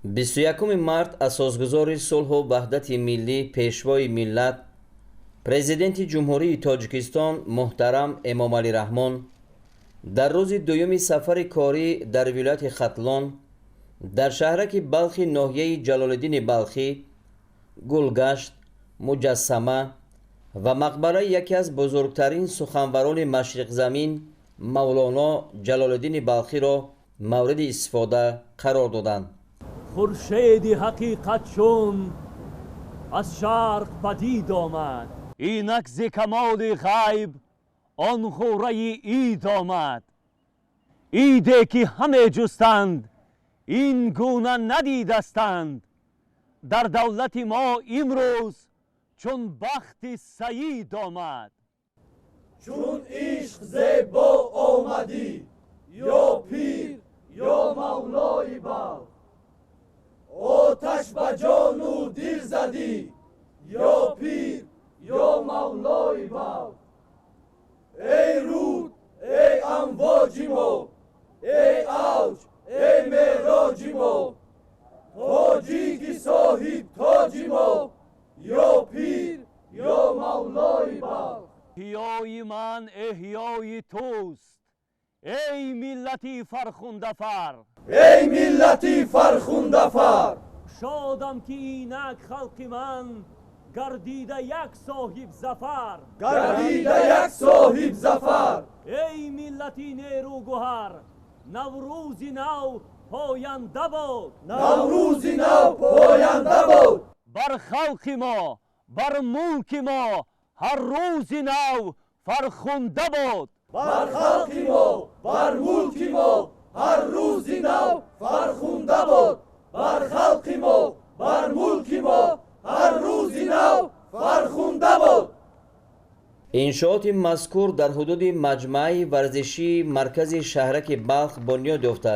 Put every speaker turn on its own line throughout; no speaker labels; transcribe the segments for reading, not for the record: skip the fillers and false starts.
21 март асосгузори сулҳу ваҳдати миллӣ, Пешвои миллат, Президенти Ҷумҳурии Тоҷикистон муҳтарам Эмомалӣ Раҳмон дар рӯзи дуюми сафари корӣ дар вилояти Хатлон дар шаҳраки Балхи ноҳияи Ҷалолиддини Балхӣ гулгашт, муҷассама ва мақбараи яке аз бузургтарин суханварони машриқзамин Мавлоно Ҷалолиддини Балхиро мавриди истифода қарор доданд.
Хуршеди ҳақиқат чун аз шарқ падид омад, инак зи камоли ғайб он ғураи ид омад. Иде ки ҳаме ҷустанд, ин гуна надидастанд. Дар давлати мо имрӯз чун бахти саид омад.
Чун ишқ зебо омадӣ, ё пир, ё Мавлои Балх, оташ ба ҷону дил задӣ, ё пир, ё Мавлои Балх. Эй руд, эй амвоҷи мо, эй авҷ, эй мероҷи мо, тоҷики соҳиб тоҷи мо, ё пир, ё Мавлои Балх.
Эҳёи ман эҳёи туст, эй миллати фархундафар.
Эй миллати фархундафар.
Шодам, ки инак халқи ман гардида як соҳиб зафар.
Гардида як соҳиб зафар.
Эй миллати нерӯгуҳар, Наврӯзи нав поянда бод.
Наврӯзи нав поянда бод.
Бар халқи мо, бар мулки мо ҳар рӯзи нав фархунда бод.
Бар халқи мо, бар мулки мо ҳар рӯзи нав фархунда бод. Бар халқи мо, бар мулки мо ҳар рӯзи нав фархунда бод.
Иншооти мазкур дар ҳудуди маҷмӯаи варзишии маркази шаҳраки Балх бунёд ёфта,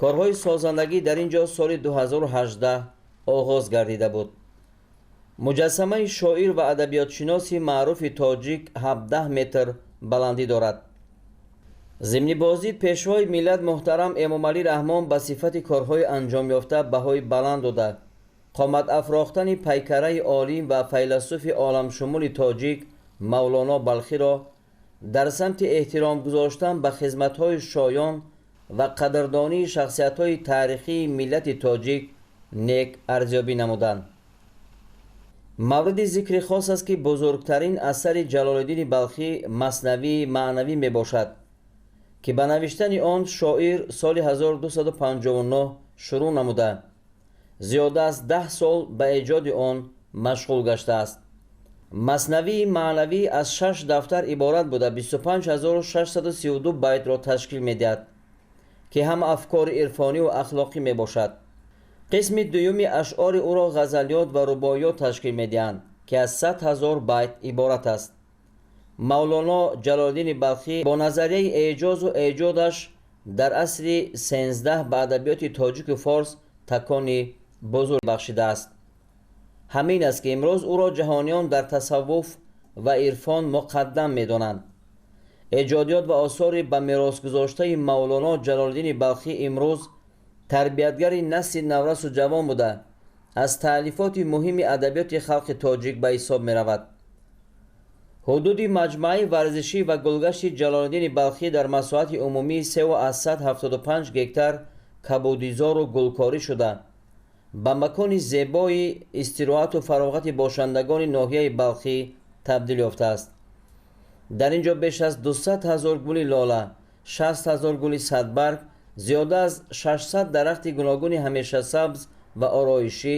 корҳои созандагӣ дар ин ҷо соли 2018 оғоз гардида буд. Муҷассамаи шоир ва адабиётшиноси маъруфи тоҷик 17 метр баландӣ дорад. Зимни боздид Пешвои миллат муҳтарам Эмомалӣ Раҳмон ба сифати корҳои анҷомёфта баҳои баланд дода, қомат афрохтани пайкараи олим ва файласуфи оламшумули тоҷик Мавлоно Балхиро дар самти эҳтиром гузоштан ба хизматҳои шоён ва қадрдонии шахсиятҳои таърихии миллати тоҷик нек арзёбӣ намуданд. Мавриди зикри хос аст, ки бузургтарин асари Ҷалолиддини Балхӣ Маснавии маънавӣ мебошад, ки ба навиштани он шоир соли 1259 шурӯъ намуда, зиёда аз 10 сол ба эҷоди он машғул гаштааст. Маснавии маънавӣ аз шаш дафтар иборат буда, 25632 байтро ташкил медиҳад, ки ҳам афкори ирфониву ахлоқӣ мебошад. Қисми дуюми ашъори ӯро ғазалиёт ва рубоиёт ташкил медиҳанд, ки аз 100 000 байт иборат аст. Мавлоно Ҷалолиддини Балхӣ бо назарияи эъҷозу эҷодаш дар асри 13 ба адабиёти тоҷику форс такони бузург бахшидааст. Ҳамин аст, ки имрӯз ӯро ҷаҳониён дар тасаввуф ва ирфон муқаддам медонанд. Эҷодиёт ва осори ба меросгузоштаи Мавлоно Ҷалолиддини Балхӣ имрӯз тарбиятгари насли наврасу ҷавон буда, аз таълифоти муҳими адабиёти халқи тоҷик ба ҳисоб меравад. Ҳудуди маҷмӯаи варзишӣ ва гулгашти Ҷалолиддини Балхӣ дар масоҳати умумии 3,75 гектар кабудизору гулкорӣ шуда, ба макони зебои истироҳату фароғати бошандагони ноҳияи Балхӣ табдил ёфтааст. Дар ин ҷо беш аз 200 ҳазор гули лола, 60 ҳазор гули садбарг, зиёда аз 600 дарахти гуногуни ҳамешасабз ва ороишӣ,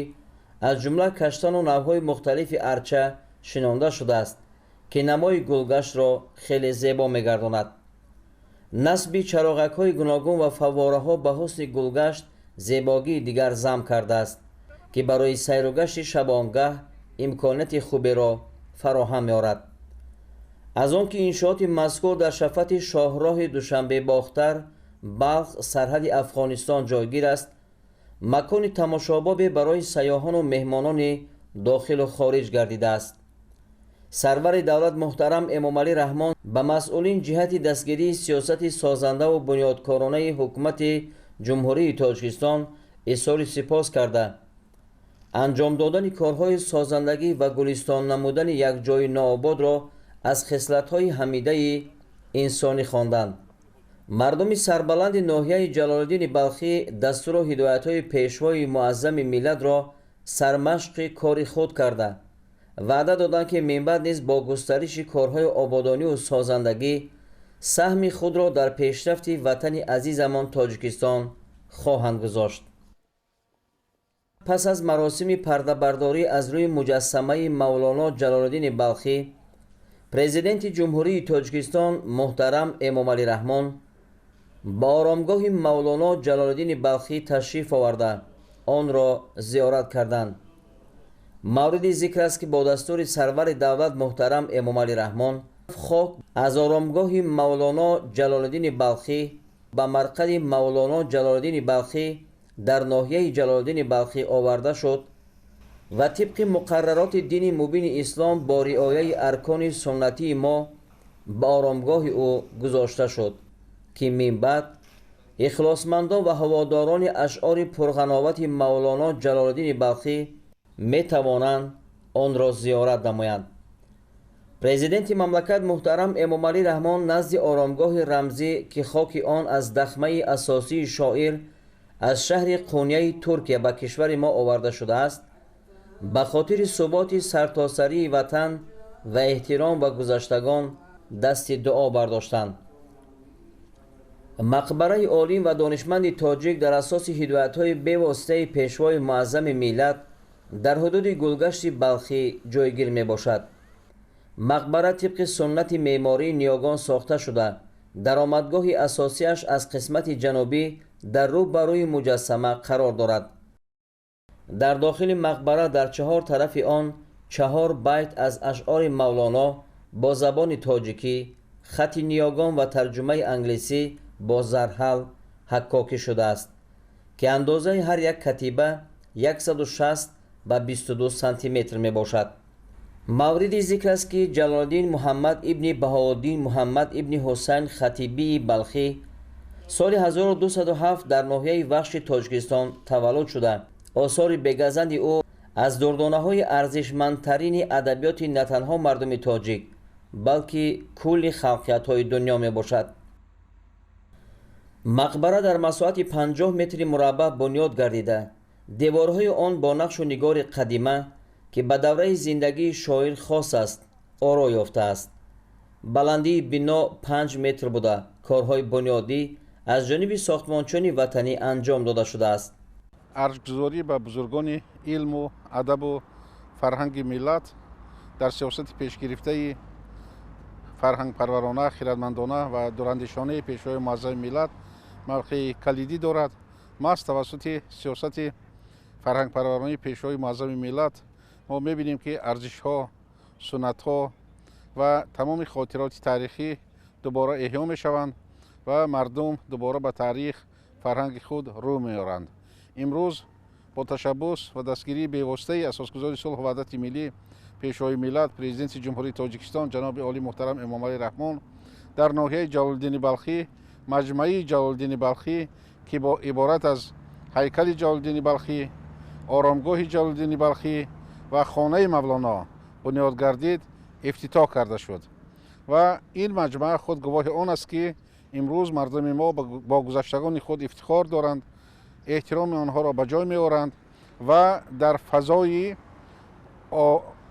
аз ҷумла каштану навъҳои мухталифи арча шинонда шудааст, ки намои гулгаштро хеле зебо мегардонад. Насби чароғакҳои гуногун ва фаввораҳо ба ҳусни гулгашт зебогии дигар зам кардааст, ки барои сайругашти шабонгаҳ имконияти хуберо фароҳам меорад. Аз он ки иншооти мазкур дар шафати шоҳроҳи Душанбе-Бохтар, Балх, сарҳади Афғонистон ҷойгир аст, макони тамошобобе барои сайёҳону меҳмонони дохилу хориҷ гардидааст. Сарвари давлат муҳтарам Эмомалӣ Раҳмон ба масъулин ҷиҳати дастгирии сиёсати созандаву бунёдкоронаи Ҳукумати Ҷумҳурии Тоҷикистон Изҳори сипос карда, анҷом додани корҳои созандагӣ ва гулистон намудани як ҷойи ноободро аз хислатҳои ҳамидаи инсонӣ хонданд. Мардуми сарбаланди ноҳияи Ҷалолиддини Балхӣ дастуру ҳидоятҳои Пешвои Муаззами миллатро сармашқи кори худ карда, ваъда доданд, ки минбаъд низ бо густариши корҳои ободониву созандагӣ саҳми худро дар пешрафти ватани азизамон Тоҷикистон хоҳанд гузошт. Пас аз маросими пардабардорӣ аз рӯи муҷассамаи Мавлоно Ҷалолиддини Балхӣ, Президенти Ҷумҳурии Тоҷикистон муҳтарам Эмомалӣ Раҳмон ба оромгоҳи Мавлоно Ҷалолиддини Балхӣ ташриф оварда, онро зиёрат карданд. Мавриди зикр аст, ки бо дастури сарвари давлат муҳтарам Эмомалӣ Раҳмон хок аз оромгоҳи Мавлоно Ҷалолиддини Балхӣ ба марқади Мавлоно Ҷалолиддини Балхӣ дар ноҳияи Ҷалолиддини Балхӣ оварда шуд ва тибқи муқаррароти дини мубини ислом бо риояи аркони суннатии мо ба оромгоҳи ӯ гузошта шуд, ки минбаъд ихлосмандон ва ҳаводорони ашъори пурғановати Мавлоно Ҷалолиддини Балхӣ метавонанд онро зиёрат намоянд. Президенти мамлакат муҳтарам Эмомалӣ Раҳмон назди оромгоҳи рамзӣ, ки хоки он аз дахмаи асосии шоир аз шаҳри Қуняи Туркия ба кишвари мо оварда шудааст, ба хотири суботи сартосарии ватан ва эҳтиром ба гузаштагон дасти дуо бардоштанд. Мақбараи олим ва донишманди тоҷик дар асоси ҳидоятҳои бевоситаи Пешвои Муаззами миллат дар ҳудуди Гулгашти Балхӣ ҷойгир мебошад. Мақбара тибқи суннати меъмории ниёгон сохта шуда, даромадгоҳи асосиаш аз қисмати ҷанубӣ дар рӯ ба рӯи муҷассама қарор дорад. Дар дохили мақбара дар чаҳор тарафи он чаҳор байт аз ашъори Мавлоно бо забони тоҷикӣ, хати ниёгон ва тарҷумаи англисӣ бо зарҳал ҳаккокӣ шудааст, ки андозаи ҳар як катиба 160 ба 22 сантиметр мебошад. Мавриди зикр аст, ки Ҷалолиддин Муҳаммад ибни Баҳоуддин Муҳаммад ибни Ҳусайн Хатибии Балхӣ соли 1207 дар ноҳияи Вахши Тоҷикистон таваллуд шуда, осори бегазанди ӯ аз дурдонаҳои арзишмандтарини адабиёти на танҳо мардуми тоҷик, балки кулли халқиятҳои дунё мебошад. Мақбара дар масоҳати 50 метри мураббаъ бунёд гардида, деворҳои он бо нақшу нигори қадима, ки ба давраи зиндагии шоир хос аст, оро ёфтааст. Баландии бино 5 метр буда, корҳои бунёдӣ аз ҷониби сохтмончиёни ватанӣ анҷом дода шудааст.
Арҷгузорӣ ба бузургони илму адабу фарҳанги миллат дар сиёсати пешгирифтаи фарҳангпарварона, хиратмандона ва дурандешонаи Пешвои Муаззами миллат мавқеи калидӣ дорад. Маҳз тавассути сиёсати фарҳангпарваронаи Пешвои Муаззами миллат мо мебинем, ки арзишҳо, суннатҳо ва тамоми хотироти таърихӣ дубора эҳё мешаванд ва мардум дубора ба таърих, фарҳанги худ рӯ меоранд. Имрӯз бо ташаббус ва дастгирии бевоситаи Асосгузори сулҳу ваҳдати миллӣ, Пешвои миллат, Президенти Ҷумҳурии Тоҷикистон ҷаноби олӣ муҳтарам Эмомалӣ Раҳмон дар ноҳияи Ҷалолиддини Балхӣ маҷмӯаи Ҷалолиддини Балхӣ, ки бо иборат аз ҳайкали Ҷалолиддини Балхӣ, оромгоҳи Ҷалолиддини Балхӣ ва хонаи Мавлоно бунёд гардид, ифтитоҳ карда шуд. Ва ин маҷмӯа худ гувоҳи он аст, ки имрӯз мардуми мо бо гузаштагони худ ифтихор доранд, эҳтироми онҳоро ба ҷой меоранд ва дар фазои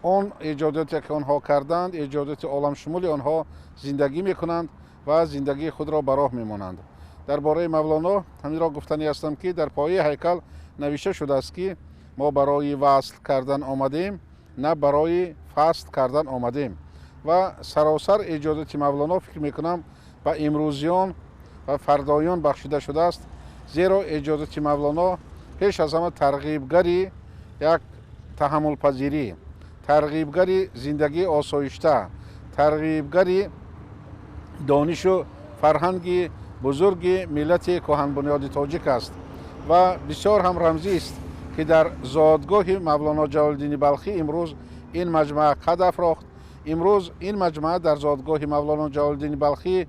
он эҷодиёте, ки онҳо карданд, эҷодиёти оламшумули онҳо зиндагӣ мекунанд ва зиндагии худро ба роҳ мемонанд. Дар бораи Мавлоно ҳаминро гуфтанӣ ҳастам, ки дар пояи ҳайкал навишта шудааст, ки мо барои васл кардан омадем, на барои фасл кардан омадем. Ва саросар эҷодиёти Мавлоно, фикр мекунам, ба имрӯзиён ва фардоён бахшида шудааст, зеро эҷодиёти Мавлоно пеш аз ҳама тарғибгари як таҳаммулпазирӣ, тарғибгари зиндагии осоишта, тарғибгари донишу фарҳанги бузурги миллати кӯҳанбунёди тоҷик аст. Ва бисёр ҳам рамзист, ки дар зодгоҳи Мавлоно Ҷалолиддини Балхӣ имрӯз ин маҷмӯа қад афрохт. Имрӯз ин маҷмӯа дар зодгоҳи Мавлоно Ҷалолиддини Балхӣ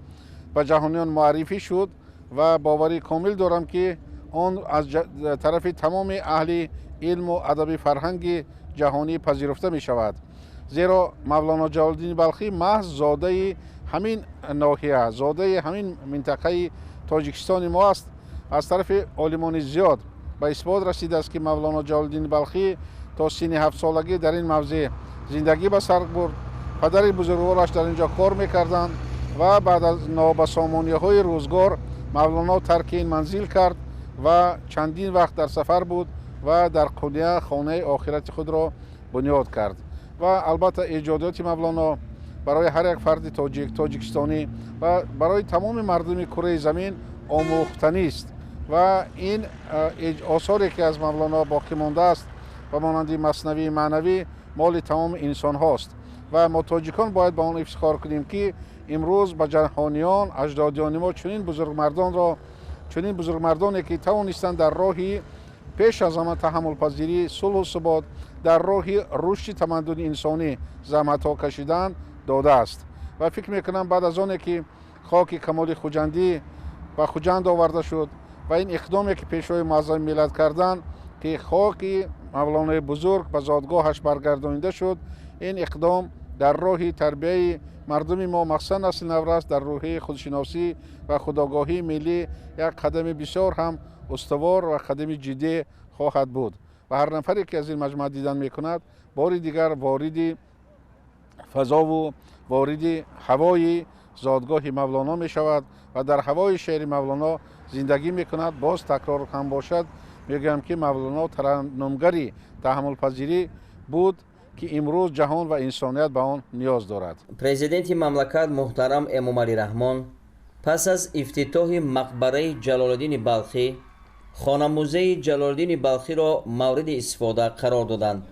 ба ҷаҳониён муаррифӣ шуд ва боварӣ комил дорам, ки Он аз тарафи тамоми аҳли илму адаби фарҳанги ҷаҳонӣ пазируфта мешавад. Зеро Мавлоно Ҷалолиддини Балхӣ маҳз зодаи ҳамин ноҳия, зодаи ҳамин минтақаи Тоҷикистони мо аст. Аз тарафи олимони зиёд ба исбот расидааст, ки Мавлоно Ҷалолиддини Балхӣ то синни 7-солагӣ дар ин мавзеъ зиндагӣ ба сар бурд. Падари бузургвораш дар ин ҷо кор мекарданд ва баъд аз нобасомониҳои рӯзгор Мавлоно тарки ин манзил кард ва чандин вақт дар сафар буд ва дар Қуния хонаи охирати худро бунёд кард. Ва албатта, эҷодиёти Мавлоно барои ҳар як фарди тоҷик, тоҷикистонӣ ва барои тамоми мардуми кураи замин омӯхтанист. Ва ин осоре, ки аз Мавлоно боқӣ мондааст, ба монанди Маснавии маънавӣ, моли тамоми инсонҳост ва мо тоҷикон бояд ба он ифтихор кунем, ки имрӯз ба ҷаҳониён аҷдодиёни мо чунин бузургмардонро, чунин бузургмардоне, ки тавонистанд дар роҳи пеш аз ҳама таҳаммулпазирӣ, сулҳу субот, дар роҳи рушди тамаддуни инсонӣ заҳматҳо кашиданд, додааст. Ва фикр мекунам, баъд аз оне ки хоки Камоли Хуҷандӣ ба Хуҷанд оварда шуд ва ин иқдоме, ки Пешвои муаззами миллат карданд, ки хоки Мавлонои бузург ба зодгоҳаш баргардонида шуд, ин иқдом дар роҳи тарбияи мардуми мо, махсусан насли наврас, дар рӯҳияи худшиносӣ ва худогоҳии миллӣ як қадами бисёр ҳам устувор ва қадами ҷиддӣ хоҳад буд. Ва ҳар нафаре, ки аз ин маҷмӯа дидан мекунад, бори дигар вориди фазову вориди ҳавои зодгоҳи Мавлоно мешавад ва дар ҳавои шеъри Мавлоно зиндагӣ мекунад. Боз такрор ҳам бошад, мегӯям, ки Мавлоно тараннумгари таҳаммулпазирӣ буд, ки имрӯз ҷаҳон ва инсоният ба он ниёз дорад.
Президенти мамлакат муҳтарам Эмомалӣ Раҳмон пас аз ифтитоҳи мақбараи Ҷалолиддини Балхӣ хонамузеи Ҷалолиддини Балхиро мавриди истифода қарор доданд.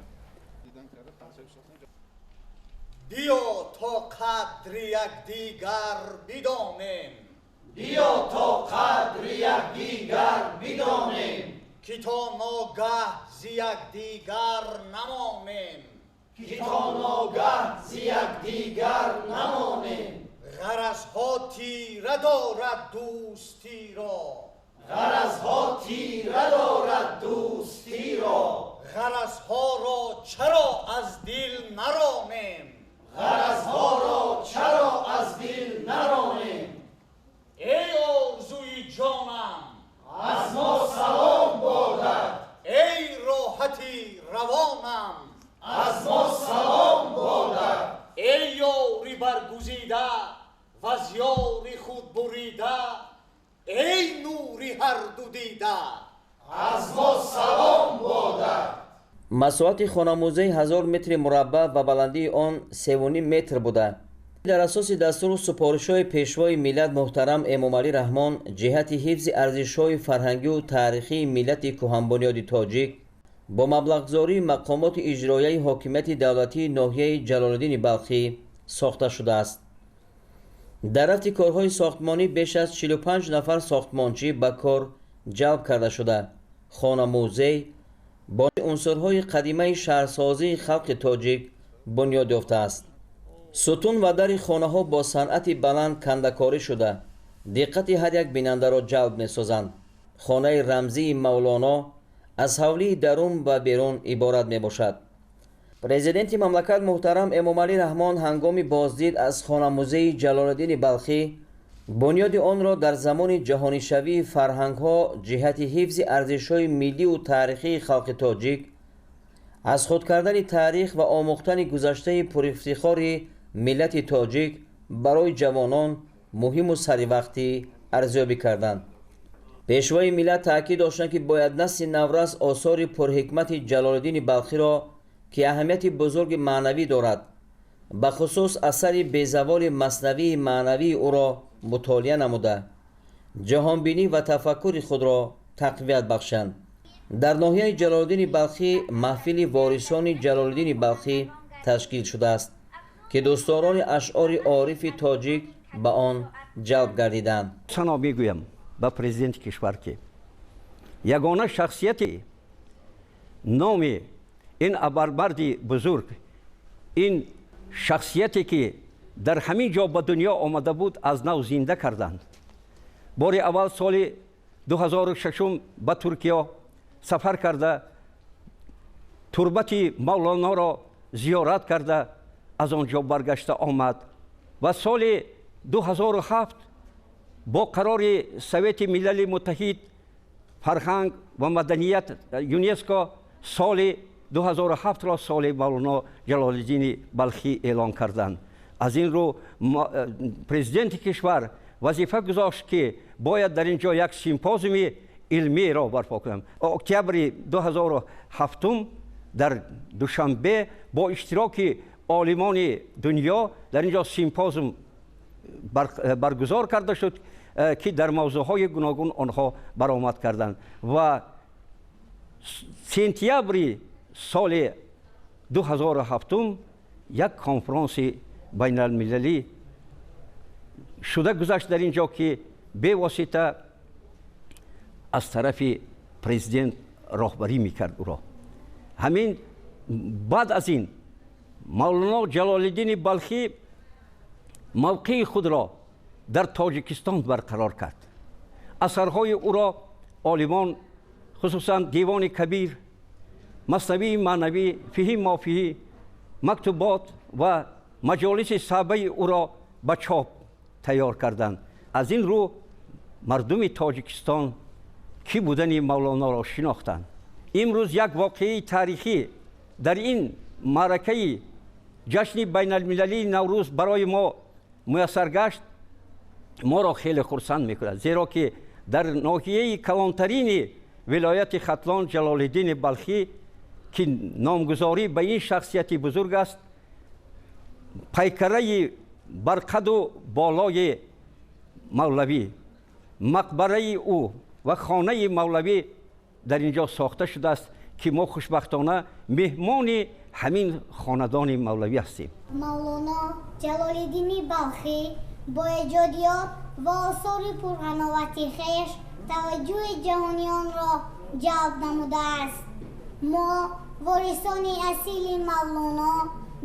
Биё, то қадри якдигар бидонем.
Биё, то қадри якдигар бидонем.
Ки то ногаҳ зи якдигар намонем.
Ки то ногаҳ зи якдигар намонем.
Ғаразҳо тира дорад дӯстиро.
Ғаразҳо тира дорад дӯстиро.
Ғаразҳоро чаро аз дил наронем?
Ғаразҳоро чаро аз дил наронем?
Эй орзуи ҷонам,
аз мо салом бодад.
Эй роҳати равонам,
аз мо салом бодад.
Эй ёри баргузида ваз ёри худ бурида, эй нури ҳарду дида,
аз мо салом бодад.
Масоҳати хонамузей 1000 метри мураббаъ ва баландии он 3,5 метр буда, дар асоси дастуру супоришҳои Пешвои миллат муҳтарам Эмомалӣ Раҳмон ҷиҳати ҳифзи арзишҳои фарҳангию таърихии миллати кӯҳанбунёди тоҷик бо маблағгузории мақомоти иҷроияи ҳокимияти давлатии ноҳияи Ҷалолиддини Балхӣ сохта шудааст. Дар рафти корҳои сохтмонӣ беш аз 45 нафар сохтмончӣ ба кор ҷалб карда шуда, хонамузей бо унсурҳои қадимаи шаҳрсозии халқи тоҷик бунёд ёфтааст. Сутун ва дари хонаҳо бо санъати баланд кандакорӣ шуда, диққати ҳар як бинандаро ҷалб месозанд. Хонаи рамзии Мавлоно аз ҳавлии дарун ва берун иборат мебошад. Президенти мамлакат муҳтарам Эмомалӣ Раҳмон ҳангоми боздид аз хонамузеи Ҷалолиддини Балхӣ бунёди онро дар замони ҷаҳонишавии фарҳангҳо ҷиҳати ҳифзи арзишҳои миллию таърихии халқи тоҷик, аз худ кардани таърих ва омӯхтани гузаштаи пурифтихори миллати тоҷик барои ҷавонон муҳиму саривақтӣ арзёбӣ карданд. Пешвои миллат таъкид доштанд, ки бояд насли наврас осори пурҳикмати Ҷалолиддини Балхиро, ки аҳамияти бузурги маънавӣ дорад, бахусус асари безаволи Маснавии маънавии ӯро мутолиа намуда, ҷаҳонбинӣ ва тафаккури худро тақвият бахшанд. Дар ноҳияи Ҷалолиддини Балхӣ маҳфили ворисони Ҷалолиддини Балхӣ ташкил шудааст, ки дӯстдорони ашъори орифи тоҷик ба он ҷалб гардиданд.
Сано мегӯям ба президенти кишвар, ки ягона шахсияти номи ин абармарди бузург, ин шахсияте, ки дар ҳамин ҷо ба дунё омада буд, аз нав зинда карданд. Бори аввал соли 2006 ба Туркия сафар карда, турбати Мавлоноро зиёрат карда, аз он ҷо баргашта омад ва соли 2007 бо қарори Совети Милали Муттаҳид фарҳанг ва маданият ЮНЕСКО соли 2007-ро соли Мавлоно Ҷалолиддини Балхӣ эълон карданд. Аз ин рӯ президенти кишвар вазифа гузошт, ки бояд дар ин ҷо як симпозиуми илмиро барпо кунам. Октябри 2007 дар Душанбе бо иштироки олимони дунё дар ин ҷо симпозиум баргузор карда шуд, ки дар мавзӯъҳои гуногун онҳо баромад карданд ва сентябри соли 2007 як конфронси байналмилалӣ шуда гузашт дар ин ҷо, ки бевосита аз тарафи президент роҳбарӣ мекард ӯро. Ҳамин баъд аз ин Мавлоно Ҷалолиддини Балхӣ мавқеи худро дар Тоҷикистон барқарор кард. Асарҳои ӯро олимон, хусусан Девони Кабир, Маснавии маънавӣ, Фиҳи мофиҳӣ, мактубот ва маҷолиси саъбаи ӯро ба чоп тайёр карданд. Аз ин рӯ мардуми Тоҷикистон кӣ будани Мавлоноро шинохтанд. Имрӯз як воқеаи таърихӣ дар ин маъракаи ҷашни байналмилалии Наврӯз барои мо муяссар гашт, моро хеле хурсанд мекунад, зеро ки дар ноҳияи калонтарини вилояти Хатлон Ҷалолиддини Балхӣ, ки номгузорӣ ба ин шахсияти бузург аст, пайкараи барқаду болои мавлавӣ, мақбараи ӯ ва хонаи мавлавӣ дар ин ҷо сохта шудааст, ки мо хушбахтона меҳмони ҳамин хонадони мавлавӣ ҳастем.
Мавлоно Ҷалолиддини Балхӣ бо эҷодиёт ва осори пурғановати хеш таваҷҷӯҳи ҷаҳониёнро ҷалб намудааст. Мо ворисони асили Мавлоно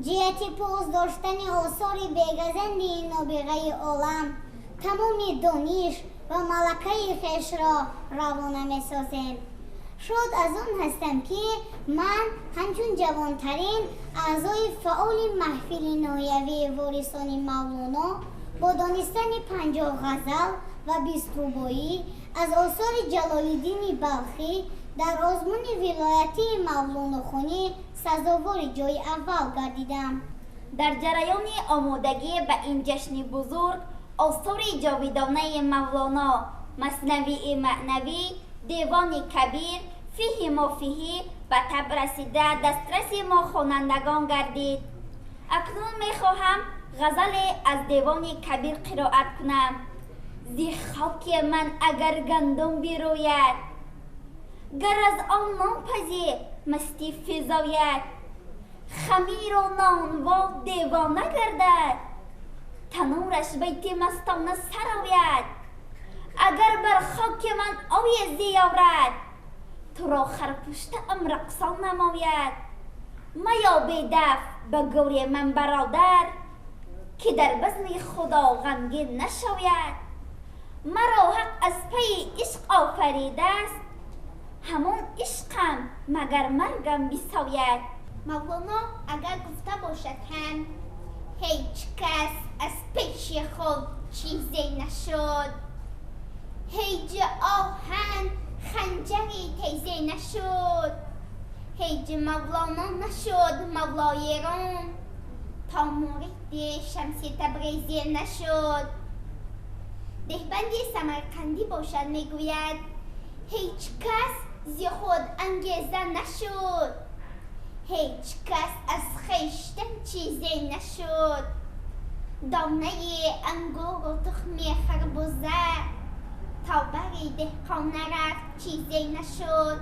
ҷиҳати пос доштани осори бегазанди ин нобиғаи олам тамоми дониш ва малакаи хешро равона месозем. Шод аз он ҳастам, ки ман ҳамчун ҷавонтарин аъзои фаъоли маҳфили ноҳиявии ворисони Мавлоно бо донистани 50 ғазал ва 20 рубоӣ аз осори Ҷалолиддини Балхӣ дар озмуни вилоятии Мавлонохонӣ сазовори ҷои аввал гардидам.
Дар ҷараёни омодагӣ ба ин ҷашни бузург осори ҷовидонаи Мавлоно, Маснавии маънавӣ, Девони Кабир, Фиҳи мофиҳӣ ба таб расида дастраси мо хонандагон гардид. Акнун мехоҳам ғазале аз Девони Кабир қироат кунам. Зи хоки ман агар гандум бирӯяд, гар аз он нон пазӣ мастӣ физояд, хамиру нонво девона гардад, танураш байти мастона сарояд. Агар бар хоки ман ои зиёрад, туро харпуштаам рақсон намояд. Мая бедаф ба гӯри ман бародар, ки дар базми худо ғамгин нашояд. Маро ҳақ аз пайи ишқ офаридааст, ҳамон ишқам магар маргам бисояд.
Мавлоно агар гуфта бошад ҳам, ҳеҷ кас аз пеши худ чизе нашуд, ҳеҷ оҳан ханҷари тезе нашуд, ҳеҷ Мавлоно нашуд мавлои Рум, то муриди Шамси Табрезӣ нашуд. Деҳбанди Самарқандӣ бошад мегӯяд, ҳеҷ кас зи худ ангеза нашуд, ҳеҷ кас аз хештан чизе нашуд. Донаи ангуру тухми харбуза то бари деҳқон нарафт чизе нашуд.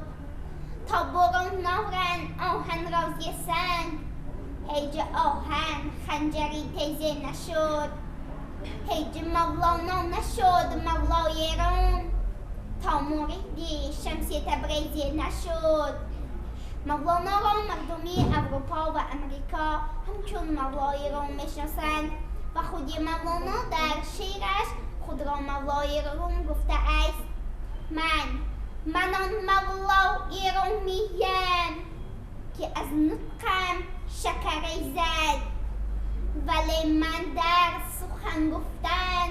То бурун норанд оҳанро зи санг, ҳеҷ оҳан ханҷари тезе нашуд. Ҳеҷ Мавлоно нашуд мавлои Рум, то муриди Шамси Табрезӣ нашуд. Мавлоноро мардуми Аврупо ва Амрико ҳамчун мавлои Рум мешиносанд ва худи Мавлоно дар шеъраш худро мавлои Рум гуфтааст. Ман он Мавлои Румиям, ки аз нутқам шакар резад, вале ман дар сухан гуфтан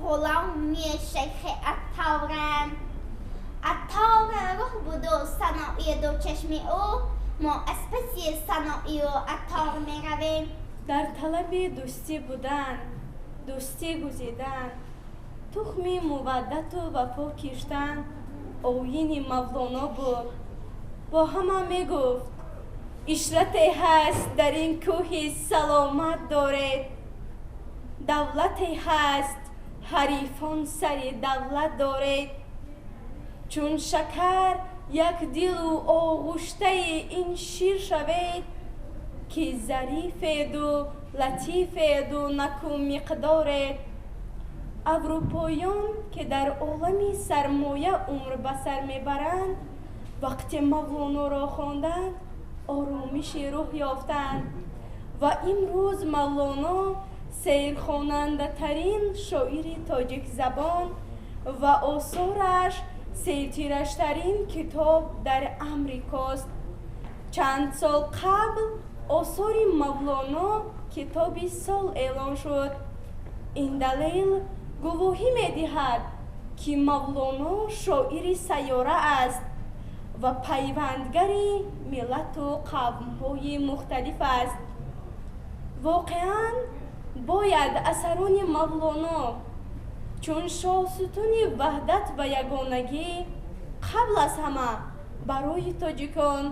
ғуломи шайхи Атторам. Аттор рӯҳ буду санои ду чашми ӯ, мо аз паси санои Аттор меравем.
Дар талаби дӯстӣ будан, дӯстӣ гузидан, тухми муваддату вафо киштан оини Мавлоно буд. Бо ҳама мегуфт: ишрате ҳаст дар ин кӯҳи саломат доред, давлате ҳаст ҳарифон сари давлат доред. Чун шакар як дилу оғуштаи ин шир шавед, ки зарифеду латифеду наку миқдоред. Аврупоён, ки дар олами сармоя умр ба сар мебаранд, вақте Мавлоноро хонданд, оромиши рӯҳ ёфтанд. Ва имрӯз Мавлоно сейрхонандатарин шоири тоҷикзабон ва осораш сертираштарин китоб дар Амрикост. Чанд сол қабл осори Мавлоно китоби сол эълон шуд. Ин далел гувоҳӣ медиҳад, ки Мавлоно шоири сайёра аст ва пайвандгари миллату қавмҳои мухталиф аст. Воқеан, бояд асарони Мавлоно чун шоҳсутуни ваҳдат ва ягонагӣ қабл аз ҳама барои тоҷикон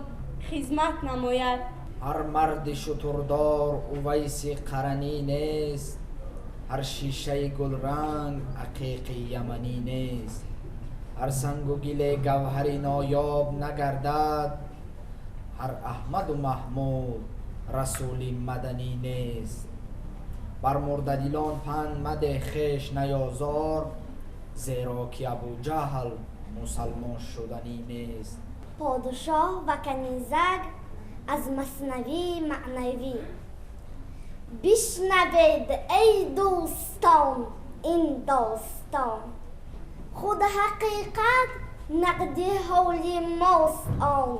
хизмат намояд.
Ҳар марди шутурдор Увайси Қаранӣ нест, ҳар шишаи гулранг ақиқи яманӣ нест, ҳар сангу гиле гавҳари ноёб нагардад, ҳар Аҳмаду Маҳмуд расули маданӣ нест. Бар мурдадилон панд мадеҳ, хеш наёзор, зеро ки Абуҷаҳл мусалмон шуданӣ нест.
Подшоҳ ва канизак аз Маснавии Маънавӣ. Бишнавед, эй дӯстон, ин достон, худ ҳақиқат нақди ҳоли мост он.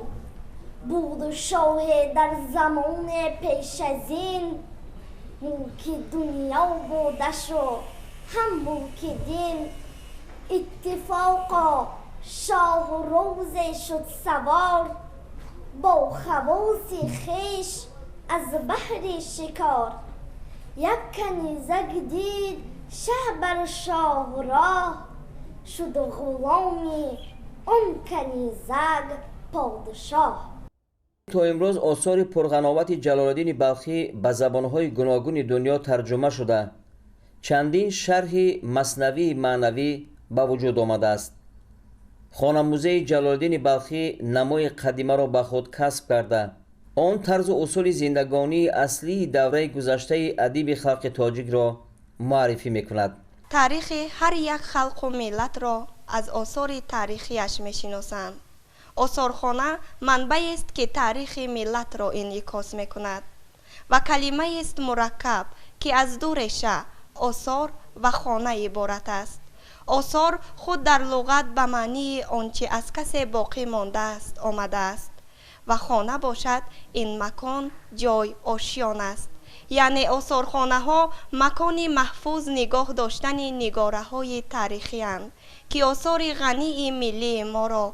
Буд шоҳе дар замоне пеш аз ин, мулки дунё будашу ҳам мулки дин. Иттифоқо шоҳ рӯзе шуд савор, бо хавоси хеш аз баҳри шикор. Як канизак дид шаҳ бар шоҳроҳ, шуд ғуломи он канизак подшоҳ.
То имрӯз осори пурғановати Ҷалолиддини Балхӣ ба забонҳои гуногуни дунё тарҷума шуда, чандин шарҳи Маснавии Маънавӣ ба вуҷуд омадааст. Хонамузеи Ҷалолиддини Балхӣ намои қадимаро ба худ касб карда, он тарзу усули зиндагонии аслии давраи гузаштаи адиби халқи тоҷикро муаррифӣ мекунад.
Таърихи ҳар як халқу миллатро аз осори таърихиаш мешиносанд. Осорхона манбаест, ки таърихи миллатро инъикос мекунад ва калимаест мураккаб, ки аз ду реша осор ва хона иборат аст. Осор худ дар луғат ба маънии он чи аз касе боқӣ мондааст омадааст ва хона бошад ин макон, ҷой, ошён аст. Яъне осорхонаҳо макони маҳфуз нигоҳ доштани нигораҳои таърихиянд, ки осори ғании миллии моро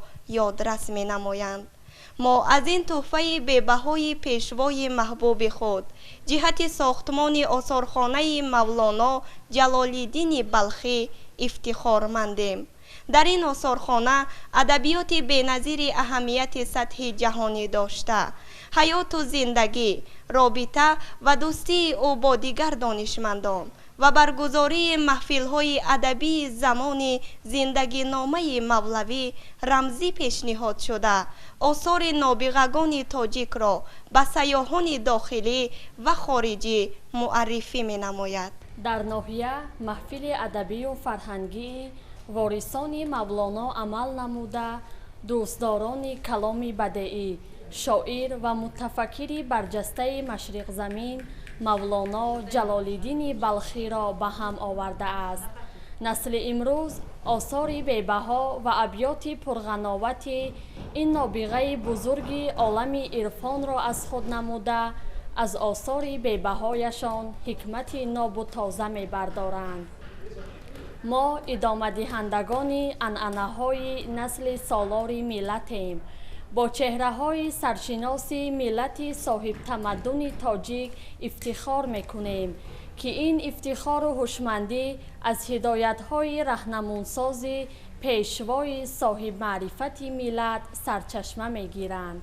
ёдрас менамоянд. Мо аз ин тӯҳфаи бебаҳои пешвои маҳбуби худ ҷиҳати сохтмони осорхонаи Мавлоно Ҷалолиддини Балхӣ ифтихормандем. Дар ин осорхона адабиёти беназири аҳамияти сатҳи ҷаҳонӣ дошта, ҳаёту зиндагӣ, робита ва дӯстии ӯ бо дигар донишмандон ва баргузории маҳфилҳои адабии замони зиндагиномаи мавлавӣ рамзӣ пешниҳод шуда, осори нобиғагони тоҷикро ба сайёҳони дохилӣ ва хориҷӣ муаррифӣ менамояд.
Дар ноҳия маҳфили адабию фарҳангии ворисони Мавлоно амал намуда, дӯстдорони каломи бадеӣ, шоир ва мутафаккири барҷастаи машриқзамин Мавлоно Ҷалолиддини Балхиро ба ҳам овардааст. Насли имрӯз Осори бебаҳо ва абёти пурғановати ин нобиғаи бузурги олами ирфонро аз худ намуда, аз осори бебаҳояшон ҳикмати нобу тоза мебардоранд. Мо идомадиҳандагони анъанаҳои насли солори миллатем. Бо чеҳраҳои саршиноси миллати соҳибтамаддуни тоҷик ифтихор мекунем, ки ин ифтихору ҳушмандӣ аз ҳидоятҳои раҳнамунсози пешвои соҳибмаърифати миллат сарчашма мегиранд.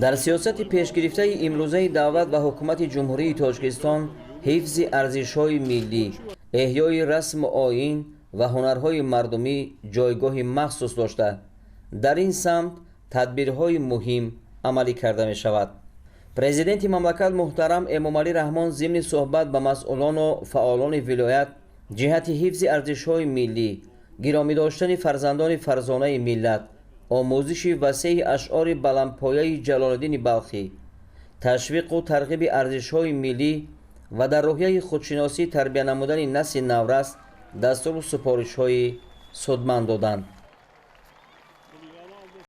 Дар сиёсати пешгирифтаи имрӯзаи давлат ва ҳукумати Ҷумҳурии Тоҷикистон ҳифзи арзишҳои миллӣ, эҳёи расму оин ва ҳунарҳои мардумӣ ҷойгоҳи махсус дошта, дар ин самт тадбирҳои муҳим амалӣ карда мешавад. Президенти мамлакат муҳтарам Эмомалӣ Раҳмон зимни суҳбат ба масъулону фаъолони вилоят ҷиҳати ҳифзи арзишҳои миллӣ, гиромӣ доштани фарзандони фарзонаи миллат, омӯзиши васеи ашъори баландпояи Ҷалолиддини Балхӣ, ташвиқу тарғиби арзишҳои миллӣ ва дар рӯҳияи худшиносӣ тарбия намудани насли наврас дастуру супоришҳои судманд доданд.